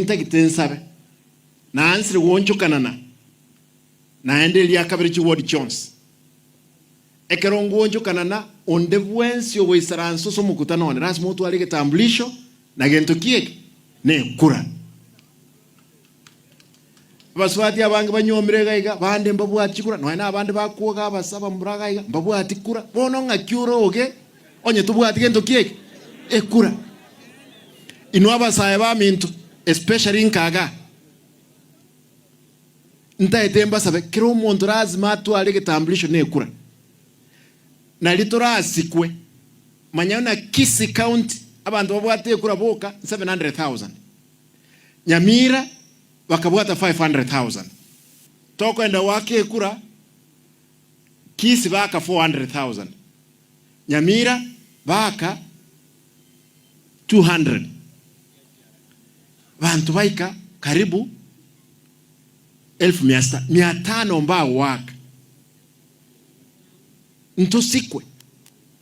Ntagete nsabe, naansire goonchokanana naende eria kabere chiward chionsi. Ekero ngoonchokanana, onde bwensi ogoisaransa ase omokutano one lasima otware egetambulisho na gento ki eke? Nekura. Abasubati abange banyuomire iga iga, bande mbabwati chikura, nonya na abande bakwoga abase abamura iga iga, mbabwati kura. Bono ng'aki oroge onye tobwati gento ki eke? Ekura. Inwe abasae baminto, especially nkagaa, ntaete mbasabe, kera omonto lazima atware egetambulisho na ekura, nario torasikwe. Manya buna Kisii County abanto babwate ekura boka 700,000. Nyamira bakabwata 500,000. Tokoenda goaka ekura, Kisii baaka 400,000, Nyamira baaka 200. Banto baika karibu elfu mia sita, mia tano mbagoaka. Ntosikwe.